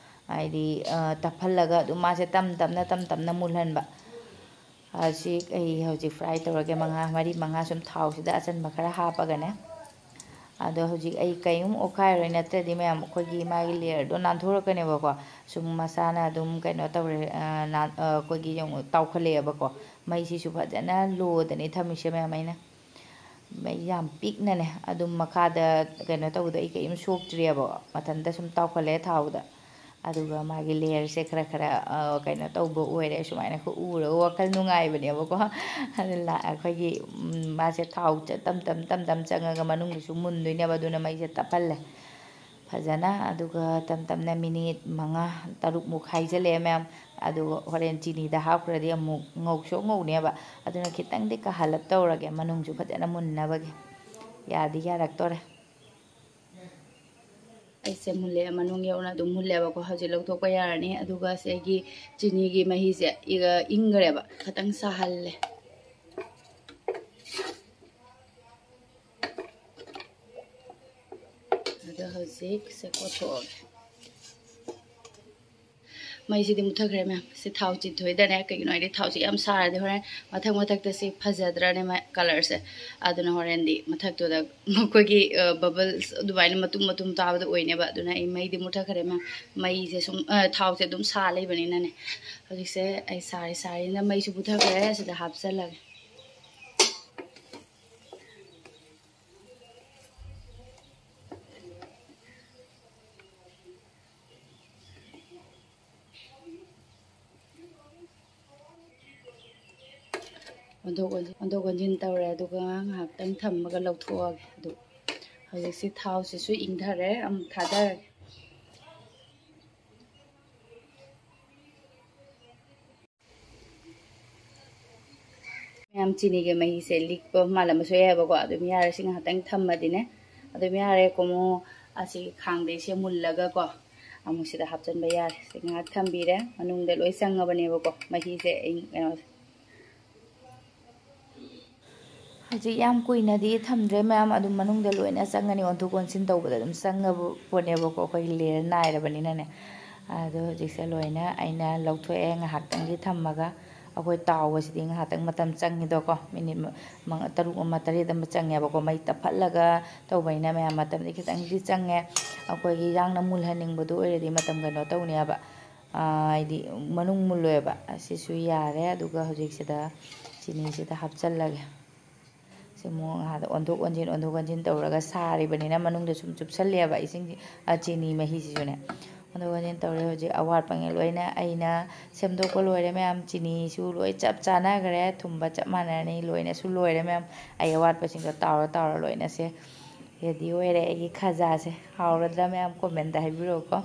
ꯍꯥꯏꯗꯤ, ꯑ, ꯇꯞꯍꯜꯂꯒ ꯑꯗꯨꯝ ꯃꯥꯁꯦ ꯇꯞ ꯇꯞꯅ, ꯇꯞ ꯇꯞꯅ ꯃꯨꯜꯍꯟꯕ꯫ ꯑꯁꯤ ꯑꯩ ꯍꯧꯖꯤꯛ ꯐ꯭ꯔꯥꯏ ꯇꯧꯔꯒꯦ꯫ ꯃꯉꯥ, ꯃꯔꯤ ꯃꯉꯥ ꯁꯨꯝ ꯊꯥꯎꯁꯤꯗ ꯑꯆꯟꯕ ꯈꯔ ꯍꯥꯞꯄꯒꯅꯦ꯫ ꯑꯗꯣ ꯍꯧꯖꯤꯛ ꯑꯩ ꯀꯩꯝ ꯑꯣꯠꯈꯥꯏꯔꯣꯏ, ꯅꯠꯇ꯭ꯔꯗꯤ ꯃꯌꯥꯝ ꯑꯩꯈꯣꯏꯒꯤ ꯃꯥꯒꯤ ꯂꯦꯌꯔꯗꯣ ꯅꯥꯟꯊꯣꯔꯛꯀꯅꯦꯕꯀꯣ꯫ ꯁꯨꯝ ꯃꯁꯥꯅ ꯑꯗꯨꯝ ꯀꯩꯅꯣ ꯇꯧꯔꯦ, ꯑ, ꯅꯥꯟ-, ꯑ, ꯑꯩꯈꯣꯏꯒꯤ ꯌꯦꯡꯉꯨ, ꯇꯥꯎꯈꯠꯂꯛꯑꯦꯕꯀꯣ꯫ ꯃꯩꯁꯤꯁꯨ ꯐꯖꯅ ꯂꯣꯗꯅꯤ ꯊꯝꯃꯤꯁꯦ ꯃꯌꯥꯝ ꯑꯩꯅ꯫ ꯃꯩ ꯌꯥꯝ ꯄꯤꯛꯅꯅꯦ ꯑꯗꯨꯝ ꯃꯈꯥꯗ ꯀꯩꯅꯣ ꯇꯧꯕꯗꯣ ꯑꯩ ꯀꯔꯤꯝ ꯁꯣꯛꯇ꯭ꯔꯤꯑꯕ, ꯃꯊꯟꯇ ꯁꯨꯝ ꯇꯥꯎꯈꯠꯂꯛꯑꯦ ꯊꯥꯎꯗ꯫ ꯑꯗꯨꯒ ꯃꯥꯒꯤ ꯂꯦꯌꯔꯁꯦ ꯈꯔ ꯈꯔ, ꯑ, ꯀꯩꯅꯣ ꯇꯧꯕ ꯑꯣꯏꯔꯦ꯫ ꯁꯨꯃꯥꯏꯅ ꯎꯔꯒ ꯋꯥꯈꯜ ꯅꯨꯡꯉꯥꯏꯕꯅꯦꯕꯀꯣ꯫ ꯑꯗꯨ ꯂꯥ-, ꯑꯩꯈꯣꯏꯒꯤ, ꯎꯝ, ꯃꯥꯁꯦ ꯊꯥꯎ ꯆ-, ꯇꯝ ꯇꯝ ꯇꯝ ꯇꯝ ꯆꯪꯉꯒ ꯃꯅꯨꯡꯗꯁꯨ ꯃꯨꯟꯗꯣꯏꯅꯦꯕ, ꯑꯗꯨꯅ ꯃꯩꯁꯦ ꯇꯞꯍꯜꯂꯦ ꯐꯖꯅ꯫ ꯑꯗꯨꯒ ꯇꯝ ꯇꯝꯅ ꯃꯤꯅꯤꯠ ꯃꯉꯥ ꯇꯔꯨꯛꯃꯨꯛ ꯍꯥꯏꯖꯜꯂꯛꯑꯦ ꯃꯌꯥꯝ꯫ ꯑꯗꯨꯒ ꯍꯣꯔꯦꯟ ꯆꯤꯅꯤꯗ ꯍꯥꯞꯈ꯭ꯔꯗꯤ ꯑꯃꯨꯛ ꯉꯧꯁꯨ ꯉꯧꯅꯦꯕ꯫ ꯑꯗꯨꯅ ꯈꯤꯇꯪꯗꯤ ꯀꯥꯍꯜꯂꯞ ꯇꯧꯔꯒꯦ ꯃꯅꯨꯡꯁꯨ ꯐꯖꯅ ꯃꯨꯟꯅꯕꯒꯤ꯫ ꯌꯥꯗꯤ ꯌꯥꯔꯛꯇꯣꯔꯦ꯫ ꯑꯩꯁꯦ ꯃꯨꯜꯂꯦ, ꯃꯅꯨꯡ ꯌꯧꯅ ꯑꯗꯨꯝ ꯃꯨꯜꯂꯦꯕꯀꯣ꯫ ꯍꯧꯖꯤꯛ ꯂꯧꯊꯣꯛꯄ ꯌꯥꯔꯅꯤ꯫ ꯑꯗꯨꯒ ꯁꯤ ꯑꯩꯒꯤ ꯆꯤꯅꯤꯒꯤ ꯃꯍꯤꯁꯦ ꯏꯒ-, ꯏꯪꯈ꯭ꯔꯦꯕ, ꯈꯤꯇꯪ ꯁꯥꯍꯜꯂꯦ꯫ ꯑꯗꯣ ꯍꯧꯖꯤꯛ ꯁꯦ ꯀꯣꯠꯊꯣꯛꯑꯒꯦ꯫ ꯃꯩꯁꯤꯗꯤ ꯃꯨꯠꯊꯈ꯭ꯔꯦ ꯃꯌꯥꯝ꯫ ꯁꯤ ꯊꯥꯎ ꯆꯤꯊꯣꯏꯗꯅꯦ, ꯀꯩꯒꯤꯅꯣ ꯍꯥꯏꯗꯤ ꯊꯥꯎꯁꯤ ꯌꯥꯝ ꯁꯥꯔꯗꯤ ꯍꯣꯔꯦꯟ ꯃꯊꯛ ꯃꯊꯛꯇ ꯁꯤ ꯐꯖꯗ꯭ꯔꯅꯦ ꯃꯥꯏ ꯀꯂꯔꯁꯦ꯫ ꯑꯗꯨꯅ ꯍꯣꯔꯦꯟꯗꯤ ꯃꯊꯛꯇꯨꯗ ꯃꯈꯣꯏꯒꯤ ꯕꯕꯜꯁ ꯑꯗꯨꯃꯥꯏꯅ ꯃꯇꯨꯝ ꯃꯇꯨꯝ ꯇꯥꯕꯗꯣ ꯑꯣꯏꯅꯦꯕ꯫ ꯑꯗꯨꯅ ꯑꯩ ꯃꯩꯗꯤ ꯃꯨꯠꯊꯈ꯭ꯔꯦ ꯃꯌꯥꯝ꯫ ꯃꯩꯁꯦ ꯁꯨꯝ ꯊꯥꯎꯁꯦ ꯑꯗꯨꯝ ꯁꯥ ꯂꯩꯕꯅꯤꯅꯅꯦ꯫ ꯍꯧꯖꯤꯛꯁꯦ ꯑꯩ ꯁꯥꯔꯤ ꯁꯥꯔꯤꯅ ꯃꯩꯁꯨ ꯃꯨꯠꯊꯈ꯭ꯔꯦ꯫ ꯁꯤꯗ ꯍꯥꯞꯆꯜꯂꯒꯦ꯫ ꯑꯣꯟꯊꯣꯛ ꯑꯣꯟꯁꯤꯟ ꯇꯧꯔꯦ꯫ ꯑꯗꯨꯒ ꯉꯥꯏꯍꯥꯛꯇꯪ ꯊꯝꯃꯒ ꯂꯧꯊꯣꯛꯑꯒꯦ꯫ ꯑꯗꯨ ꯍꯧꯖꯤꯛꯁꯤ ꯊꯥꯎꯁꯤꯁꯨ ꯏꯪꯊꯔꯦ꯫ ꯑꯃꯨꯛ ꯊꯥꯗꯔꯒꯦ꯫ ꯃꯌꯥꯝ, ꯆꯤꯅꯤꯒꯤ ꯃꯍꯤꯁꯦ ꯂꯤꯛꯄ ꯃꯥꯜꯂꯝꯕꯁꯨ ꯌꯥꯏꯑꯕꯀꯣ꯫ ꯑꯗꯨꯝ ꯌꯥꯔꯦ, ꯁꯤ ꯉꯥꯏꯍꯥꯛꯇꯪ ꯊꯝꯃꯗꯤꯅꯦ꯫ ꯑꯗꯨꯝ ꯌꯥꯔꯦ꯫ ꯀꯣꯃꯣ ꯑꯁꯤ ꯈꯥꯡꯗꯩꯁꯦ ꯃꯨꯜꯂꯒꯀꯣ ꯑꯃꯨꯛ ꯁꯤꯗ ꯍꯥꯞꯆꯤꯟꯕ ꯌꯥꯔꯦ꯫ ꯁꯤ ꯉꯥꯏꯍꯥꯛ ꯊꯝꯕꯤꯔꯦ꯫ ꯃꯅꯨꯡꯗ ꯂꯣꯏ ꯆꯪꯉꯕꯅꯦꯕꯀꯣ ꯃꯍꯤꯁꯦ꯫ ꯑꯩ ꯀꯩꯅꯣ ꯍꯧꯖꯤꯛ ꯌꯥꯝ ꯀꯨꯏꯅꯗꯤ ꯊꯝꯗ꯭ꯔꯦ ꯃꯌꯥꯝ, ꯑꯗꯨꯝ ꯃꯅꯨꯡꯗ ꯂꯣꯏꯅ ꯆꯪꯉꯅꯤ꯫ ꯑꯣꯟꯊꯣꯛ ꯑꯣꯟꯁꯤꯟ ꯇꯧꯕꯗ ꯑꯗꯨꯝ ꯆꯪꯉꯕ ꯄꯣꯠꯅꯦꯕꯀꯣ, ꯑꯩꯈꯣꯏꯒꯤ ꯂꯦꯌꯔ ꯅꯥꯏꯔꯕꯅꯤꯅꯅꯦ꯫ ꯑꯗꯣ ꯍꯧꯖꯤꯛꯁꯦ ꯂꯣꯏꯅ ꯑꯩꯅ ꯂꯧꯊꯣꯛꯑꯦ꯫ ꯉꯥꯏꯍꯥꯛꯇꯪꯗꯤ ꯊꯝꯃꯒ, ꯑꯩꯈꯣꯏ ꯇꯥꯎꯕꯁꯤꯗꯤ ꯉꯥꯏꯍꯥꯛꯇꯪ ꯃꯇꯝ ꯆꯪꯉꯤꯗꯣꯀꯣ꯫ ꯃꯤꯅꯤꯠ ꯃ-, ꯃꯉꯥ, ꯇꯔꯨꯛ ꯑꯃ ꯇꯔꯦꯠ ꯑꯃ ꯆꯪꯉꯦꯕꯀꯣ꯫ ꯃꯩ ꯇꯞꯐꯠꯂꯒ ꯇꯧꯕꯅꯤꯅ ꯃꯌꯥꯝ, ꯃꯇꯝꯗꯤ ꯈꯤꯇꯪꯗꯤ ꯆꯪꯉꯦ꯫ ꯑꯩꯈꯣꯏꯒꯤ ꯌꯥꯡꯅ ꯃꯨꯜꯍꯟꯅꯤꯡꯕꯗꯣ ꯑꯣꯏꯔꯗꯤ ꯃꯇꯝ ꯀꯩꯅꯣ ꯇꯧꯅꯦꯕ, ꯍꯥꯏꯗꯤ ꯃꯅꯨꯡ ꯃꯨꯜꯂꯣꯏꯕ꯫ ꯑꯁꯤꯁꯨ ꯌꯥꯔꯦ꯫ ꯑꯗꯨꯒ ꯍꯧꯖꯤꯛꯁꯤꯗ ꯆꯤꯅꯤꯁꯤꯗ ꯍꯥꯞꯆꯜꯂꯒꯦ꯫ ꯁꯤ ꯑꯃꯨꯛ ꯉꯥꯏꯍꯥꯛ ꯑꯣꯟꯊꯣꯛ ꯑꯣꯟꯁꯤꯟ, ꯑꯣꯟꯊꯣꯛ ꯑꯣꯟꯁꯤꯟ ꯇꯧꯔꯒ ꯁꯥꯔꯤꯕꯅꯤꯅ ꯃꯅꯨꯡꯗ ꯁꯨꯝ ꯆꯨꯞꯁꯜꯂꯦꯕ ꯏꯁꯤꯡ, ꯑ, ꯆꯤꯅꯤ ꯃꯍꯤꯁꯤꯁꯨꯅꯦ꯫ ꯑꯣꯟꯊꯣꯛ ꯑꯣꯟꯁꯤꯟ ꯇꯧꯔꯦ꯫ ꯍꯧꯖꯤꯛ ꯑꯋꯥꯠꯄꯉꯩ ꯂꯣꯏꯅ ꯑꯩꯅ ꯁꯦꯝꯗꯣꯛꯄ ꯂꯣꯏꯔꯦ ꯃꯌꯥꯝ꯫ ꯆꯤꯅꯤꯁꯨ ꯂꯣꯏ ꯆꯞ ꯆꯥꯟꯅꯈ꯭ꯔꯦ, ꯊꯨꯝꯕ ꯆꯞ ꯃꯥꯟꯅꯔꯅꯤ, ꯂꯣꯏꯅꯁꯨ ꯂꯣꯏꯔꯦ ꯃꯌꯥꯝ꯫ ꯑꯩ ꯑꯋꯥꯠꯄꯁꯤꯡꯗꯣ ꯇꯥꯎꯔ ꯇꯥꯎꯔ ꯂꯣꯏꯅ ꯁꯦ ꯔꯦꯗꯤ ꯑꯣꯏꯔꯦ꯫ ꯑꯩꯒꯤ ꯈꯖꯥꯁꯦ ꯍꯥꯎꯔꯗ꯭ꯔꯥ ꯃꯌꯥꯝ ꯀꯣꯃꯦꯟꯇ ꯍꯥꯏꯕꯤꯔꯛꯎꯀꯣ꯫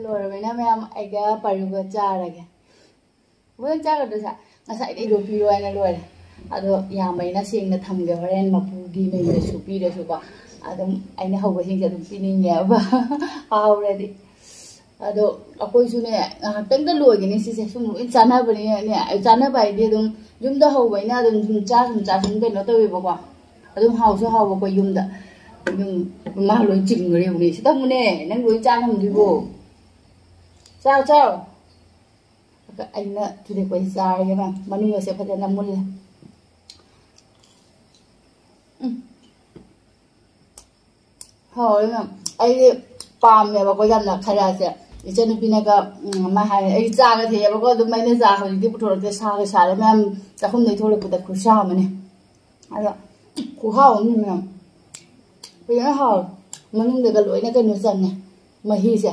ꯂꯣꯏꯔꯕꯅꯤꯅ ꯃꯌꯥꯝ ꯑꯩꯒ ꯄꯥꯔꯨꯒ ꯆꯥꯔꯒꯦ꯫ ꯃꯣꯏ ꯆꯥꯒꯗ꯭ꯔꯣ ꯁꯥ? ꯉꯁꯥꯏꯗꯩ ꯏꯗꯣ ꯄꯤꯔꯣ ꯍꯥꯏꯅ ꯂꯣꯏꯔꯦ꯫ ꯑꯗꯣ ꯌꯥꯝꯕꯅꯤꯅ ꯁꯦꯡꯅ ꯊꯝꯒꯦ, ꯍꯣꯔꯦꯟ ꯃꯄꯨꯒꯤ ꯃꯌꯨꯝꯗꯁꯨ ꯄꯤꯔꯁꯨꯀꯣ, ꯑꯗꯨꯝ ꯑꯩꯅ ꯍꯧꯕꯁꯤꯡꯁꯦ ꯑꯗꯨꯝ ꯄꯤꯅꯤꯡꯉꯦꯕ꯫ ꯍꯥꯎꯔꯗꯤ꯫ ꯑꯗꯣ ꯑꯩꯈꯣꯏꯁꯨꯅꯦ, ꯉꯥꯏꯍꯥꯛꯇꯪꯗ ꯂꯣꯏꯒꯅꯤ ꯁꯤꯁꯦ꯫ ꯁꯨꯝ ꯂꯣꯏ ꯆꯥꯅꯕꯅꯤꯅꯅꯦ, ꯆꯥꯅꯕ ꯍꯥꯏꯗꯤ ꯑꯗꯨꯝ ꯌꯨꯝꯗ ꯍꯧꯕꯅꯤꯅ ꯑꯗꯨꯝ ꯁꯨꯝ ꯆꯥ ꯁꯨꯝ ꯆꯥ ꯁꯨꯝ ꯀꯩꯅꯣ ꯇꯧꯋꯦꯕꯀꯣ꯫ ꯑꯗꯨꯝ ꯍꯥꯎꯁꯨ ꯍꯥꯎꯕꯀꯣ ꯌꯨꯝꯗ꯫ ꯑꯗꯨꯝ ꯃꯥ ꯂꯣꯏ ꯆꯤꯡꯈ꯭ꯔꯦ ꯌꯦꯡꯉꯨꯅꯦ꯫ ꯁꯤ ꯇꯝꯃꯨꯅꯦ, ꯅꯪ ꯂꯣꯏ ꯆꯥ ꯉꯝꯗ꯭ꯔꯤꯕꯣ? ꯆꯥꯎ, ꯆꯥꯎ꯫ ꯑꯩꯅ ꯊꯨꯗꯦꯛꯄꯁꯦ ꯆꯥꯔꯒꯦ ꯃꯌꯥꯝ꯫ ꯃꯅꯨꯡꯒꯁꯦ ꯐꯖꯅ ꯃꯨꯜꯂꯦ꯫ ꯎꯝ꯫ ꯍꯥꯎꯋꯦ ꯃꯌꯥꯝ꯫ ꯑꯩꯗꯤ ꯄꯥꯝꯃꯦꯕꯀꯣ ꯌꯥꯝꯅ ꯈꯖꯥꯁꯦ꯫ ꯏꯆꯟꯅꯨꯄꯤꯅꯒ, ꯎꯝ, ꯃꯥ ꯍꯥꯏ, ꯑꯩ ꯆꯥꯒ ꯊꯛꯑꯦꯕꯀꯣ, ꯑꯗꯨꯝ ꯑꯩꯅ ꯆꯥ ꯍꯧꯖꯤꯛꯇꯤ ꯄꯨꯊꯣꯔꯛꯇꯦ, ꯁꯥꯒ ꯁꯥꯔꯦ ꯃꯌꯥꯝ꯫ ꯆꯥꯛꯈꯨꯝꯗꯩ ꯊꯣꯛꯂꯛꯄꯗ ꯈꯨꯠꯁꯥ ꯑꯃꯅꯤ꯫ ꯑꯗꯣ ꯈꯨꯍꯥꯎ ꯑꯃꯅꯤ ꯃꯌꯥꯝ꯫ ꯐꯖꯅ ꯍꯥꯎꯋꯦ꯫ ꯃꯅꯨꯡꯗꯒ ꯂꯣꯏꯅ ꯀꯩꯅꯣ ꯆꯪꯉꯦ꯫ ꯃꯍꯤꯁꯦ꯫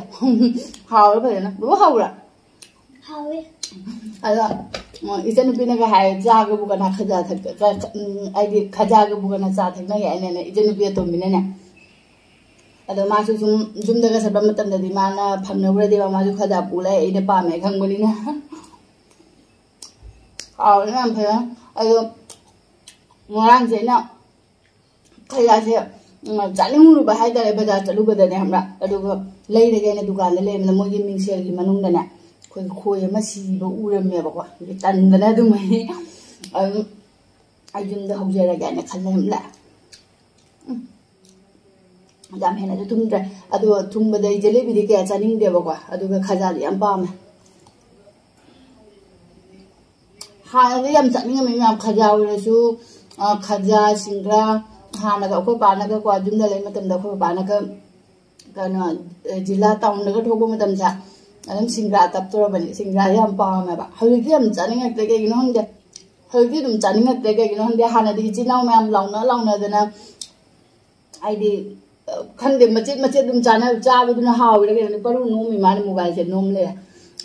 ꯍꯥꯎꯔꯦ ꯐꯖꯅ꯫ ꯕꯕꯨ ꯍꯥꯎꯕ꯭ꯔꯥ? ꯍꯥꯎꯋꯦ꯫ ꯑꯗꯣ, ꯎꯝ, ꯏꯆꯟꯅꯨꯄꯤꯅꯒ ꯍꯥꯏ, "ꯆꯥꯒꯕꯨ ꯀꯅꯥ ꯈꯖꯥ ꯊꯛ-, ꯀ-, ꯎꯝ, ꯍꯥꯏꯗꯤ ꯈꯖꯥꯒꯕꯨ ꯀꯅꯥ ꯆꯥ ꯊꯛꯅꯒꯦ?" ꯍꯥꯏꯅꯅꯦ ꯏꯆꯟꯅꯨꯄꯤ ꯑꯇꯣꯝꯕꯤꯅꯅꯦ꯫ ꯑꯗꯣ ꯃꯥꯁꯨ ꯁꯨꯝ ꯌꯨꯝꯗꯒ ꯆꯠꯄ ꯃꯇꯝꯗꯗꯤ ꯃꯥꯅ ꯐꯪꯅꯕꯗꯤꯕ ꯃꯥꯁꯨ ꯈꯖꯥ ꯄꯨ ꯂꯥꯛꯑꯦ, ꯑꯩꯅ ꯄꯥꯝꯃꯦ ꯈꯪꯕꯅꯤꯅ꯫ ꯍꯥꯎꯔꯦ ꯌꯥꯝ ꯐꯖꯅ꯫ ꯑꯗꯣ ꯉꯔꯥꯡꯁꯦ ꯑꯩꯅ ꯈꯖꯥꯁꯦ, ꯎꯝ, ꯆꯥꯅꯤꯡꯉꯨꯔꯨꯕ ꯍꯥꯏꯇꯥꯔꯦ, ꯕꯖꯥꯔ ꯆꯠꯂꯨꯕꯗꯅꯦ, ꯈꯪꯕ꯭ꯔꯥ? ꯑꯗꯨꯒ ꯂꯩꯔꯒꯦꯅ ꯗꯨꯀꯥꯟꯗ ꯂꯩꯔꯝꯕꯗ ꯃꯣꯏꯒꯤ ꯃꯤꯡꯁꯦꯜꯒꯤ ꯃꯅꯨꯡꯗꯅꯦ ꯑꯩꯈꯣꯏꯒꯤ ꯈꯣꯏ ꯑꯃ ꯁꯤꯕ ꯎꯔꯝꯃꯦꯕꯀꯣ꯫ ꯑꯗꯨꯒꯤ ꯇꯟꯗꯅ ꯑꯗꯨꯝ ꯑꯩ, ꯑꯗꯨꯝ ꯑꯩ ꯌꯨꯝꯗ ꯍꯧꯖꯔꯒꯦꯅ ꯈꯜꯂꯦ, ꯈꯪꯕ꯭ꯔꯥ? ꯎꯝ꯫ ꯌꯥꯝ ꯍꯦꯟꯅꯁꯨ ꯊꯨꯝꯗ꯭ꯔꯦ꯫ ꯑꯗꯣ ꯊꯨꯝꯕꯗ ꯑꯩ ꯖꯦꯂꯦꯕꯤꯗꯤ ꯀꯌꯥ ꯆꯥꯅꯤꯡꯗꯦꯕꯀꯣ, ꯑꯗꯨꯒ ꯈꯖꯥꯗꯤ ꯌꯥꯝ ꯄꯥꯝꯃꯦ꯫ ꯍꯥꯟꯅꯗꯤ ꯌꯥꯝ ꯆꯥꯅꯤꯡꯉꯝꯃꯤ ꯃꯌꯥꯝ, ꯈꯖꯥ ꯑꯣꯏꯔꯁꯨ, ꯑ, ꯈꯖꯥ, ꯁꯤꯡꯒ꯭ꯔꯥ꯫ ꯍꯥꯟꯅꯒ ꯑꯩꯈꯣꯏ ꯄꯥꯅꯒꯀꯣ, ꯌꯨꯝꯗ ꯂꯩ ꯃꯇꯝꯗ ꯑꯩꯈꯣꯏ ꯄꯥꯅꯒ ꯀꯩꯅꯣ, ꯑ, ꯖꯤꯂꯥ ꯇꯥꯎꯟꯗꯒ ꯊꯣꯛꯄ ꯃꯇꯝꯁꯦ ꯑꯗꯨꯝ ꯁꯤꯡꯒ꯭ꯔꯥ ꯇꯞꯇꯧꯔꯕꯅꯤ꯫ ꯁꯤꯡꯒ꯭ꯔꯥꯁꯦ ꯌꯥꯝ ꯄꯥꯝꯃꯦꯕ꯫ ꯍꯧꯖꯤꯛꯇꯤ ꯌꯥꯝ ꯆꯥꯅꯤꯡꯉꯛꯇ꯭ꯔꯦ, ꯀꯩꯒꯤꯅꯣ ꯈꯪꯗꯦ꯫ ꯍꯧꯖꯤꯛꯇꯤ ꯑꯗꯨꯝ ꯆꯥꯅꯤꯡꯉꯛꯇ꯭ꯔꯦ, ꯀꯩꯒꯤꯅꯣ ꯈꯪꯗꯦ꯫ ꯍꯥꯟꯅꯗꯤ ꯏꯆꯤꯜ ꯏꯅꯥꯎ ꯃꯌꯥꯝ ꯂꯥꯎꯅ ꯂꯥꯎꯅꯗꯅ ꯍꯥꯏꯗꯤ, ꯑ, ꯈꯪꯗꯦ, ꯃꯆꯦꯠ ꯃꯆꯦꯠ ꯑꯗꯨꯝ ꯆꯥꯅ-, ꯆꯥꯕꯗꯨꯅ ꯍꯥꯎꯋꯤꯔ ꯀꯩꯅꯣ, ꯄꯔꯨ ꯅꯣꯝꯃꯤ ꯃꯥꯅ ꯃꯣꯕꯥꯏꯜꯁꯦ ꯅꯣꯝ ꯂꯩꯔꯦ꯫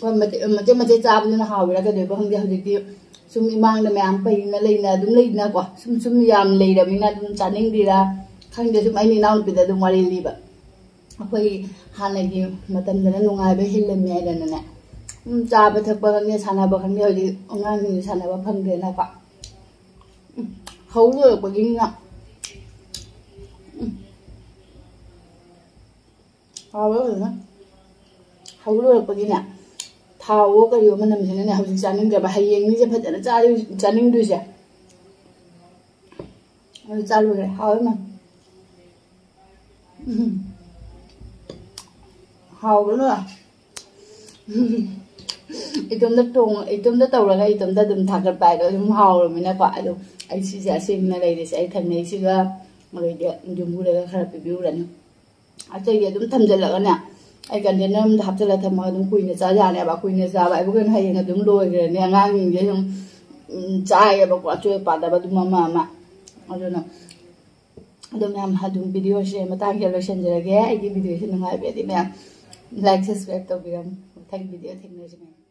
ꯍꯣꯏ, ꯃꯆꯦꯠ, ꯃꯆꯦꯠ ꯃꯆꯦꯠ ꯆꯥꯕꯗꯨꯅ ꯍꯥꯎꯋꯤꯔ ꯀꯩꯗꯧꯕ ꯈꯪꯗꯦ, ꯍꯧꯖꯤꯛꯇꯤ ꯁꯨꯝ ꯏꯃꯥꯡꯗ ꯃꯌꯥꯝ ꯄꯩꯅ ꯂꯩꯅ ꯑꯗꯨꯝ ꯂꯩꯗꯅꯀꯣ, ꯁꯨꯝ, ꯁꯨꯝ ꯌꯥꯝ ꯂꯩꯔꯕꯅꯤꯅ ꯑꯗꯨꯝ ꯆꯥꯅꯤꯡꯗ꯭ꯔꯤꯔꯥ ꯈꯪꯗꯦ, ꯁꯨꯝ ꯑꯩꯅ ꯏꯅꯥꯎꯅꯨꯄꯤꯗ ꯑꯗꯨꯝ ꯋꯥꯔꯤ ꯂꯤꯕ꯫ ꯑꯩꯈꯣꯏ ꯍꯥꯟꯅꯒꯤ ꯃꯇꯝꯗꯅ ꯅꯨꯡꯉꯥꯏꯕ ꯍꯦꯜꯂꯝꯃꯦ ꯍꯥꯏꯗꯅꯅꯦ, ꯎꯝ, ꯆꯥꯕ ꯊꯛꯄ ꯈꯪꯗꯦ, ꯁꯥꯟꯅꯕ ꯈꯪꯗꯦ, ꯍꯧꯖꯤꯛ ꯑꯉꯥꯡꯁꯤꯡꯁꯨ ꯁꯥꯟꯅꯕ ꯐꯪꯗ꯭ꯔꯦꯅꯀꯣ꯫ ꯎꯝ, ꯍꯧ ꯂꯣꯏꯔꯛꯄꯒꯤꯅꯤꯅ꯫ ꯎꯝ, ꯍꯥꯎꯋꯦ ꯐꯖꯅ꯫ ꯍꯧ ꯂꯣꯏꯔꯛꯄꯒꯤꯅꯦ, ꯊꯥꯎꯋꯣ ꯀꯔꯤꯋꯣ ꯃꯅꯝꯁꯤꯅꯅꯦ ꯍꯧꯖꯤꯛ ꯆꯥꯅꯤꯡꯗ꯭ꯔꯕ꯫ ꯍꯌꯦꯡꯅꯤꯁꯦ ꯐꯖꯅ ꯆꯥꯗꯣꯏ-, ꯆꯥꯅꯤꯡꯗꯣꯏꯁꯦ꯫ ꯑꯗꯨ ꯆꯥ ꯂꯣꯏꯔꯦ꯫ ꯍꯥꯎꯋꯦ ꯃꯥ꯫ ꯎꯝ꯫ ꯍꯥꯎꯕ ꯂꯣꯏꯔꯦ꯫ ꯎꯝ꯫ ꯏꯇꯣꯝꯇ ꯊꯣꯡ-, ꯏꯇꯣꯝꯇ ꯇꯧꯔꯒ ꯏꯇꯣꯝꯇ ꯑꯗꯨꯝ ꯊꯥꯒꯠꯄ ꯍꯥꯏꯗꯣ ꯑꯗꯨꯝ ꯍꯥꯎꯔꯕꯅꯤꯅꯀꯣ꯫ ꯑꯗꯣ ꯑꯩ ꯁꯤꯁꯦ ꯑꯁꯦꯡꯕꯅ ꯂꯩꯔꯤꯁꯦ ꯑꯩ ꯊꯪꯅꯩꯁꯤꯒ, ꯑꯗꯩꯗꯤ ꯌꯨꯝꯕꯨꯗꯒ ꯈꯔ ꯄꯤꯕꯤꯌꯨꯔꯅꯤ꯫ ꯑꯇꯩꯗꯤ ꯑꯗꯨꯝ ꯊꯝꯖꯤꯜꯂꯒꯅꯦ, ꯑꯩ ꯀꯟꯇꯦꯅꯔ ꯑꯃꯗ ꯍꯥꯞꯆꯤꯜꯂꯒ ꯊꯝꯃꯒ ꯑꯗꯨꯝ ꯀꯨꯏꯅ ꯆꯥ ꯌꯥꯅꯦꯕ꯫ ꯀꯨꯏꯅ ꯆꯥꯕ ꯍꯥꯏꯕꯨ ꯀꯩꯅꯣ, ꯍꯌꯦꯡ ꯑꯗꯨꯝ ꯂꯣꯏꯈ꯭ꯔꯅꯤ꯫ ꯑꯉꯥꯡꯁꯤꯡꯁꯦ ꯑꯗꯨꯝ, ꯎꯝ, ꯆꯥꯏꯌꯦꯕꯀꯣ, ꯑꯆꯣꯏ ꯑꯄꯥꯗꯕ ꯑꯗꯨꯝ ꯑꯃ ꯑꯃ꯫ ꯑꯗꯨꯅ ꯑꯗꯨꯝ ꯃꯌꯥꯝ ꯑꯗꯨꯝ ꯚꯤꯗꯤꯑꯣꯁꯦ ꯃꯇꯥꯡꯁꯤꯗ ꯂꯣꯏꯁꯤꯟꯖꯔꯒꯦ꯫ ꯑꯩꯒꯤ ꯚꯤꯗꯤꯑꯣꯁꯦ ꯅꯨꯡꯉꯥꯏꯕꯤꯔꯗꯤ ꯃꯌꯥꯝ like, subscribe ꯇꯧꯕꯤꯔꯝꯃꯨ꯫ ꯃꯊꯪꯒꯤ ꯚꯤꯗꯤꯑꯣ ꯊꯦꯡꯅꯔꯁꯤ ꯃꯌꯥꯝ꯫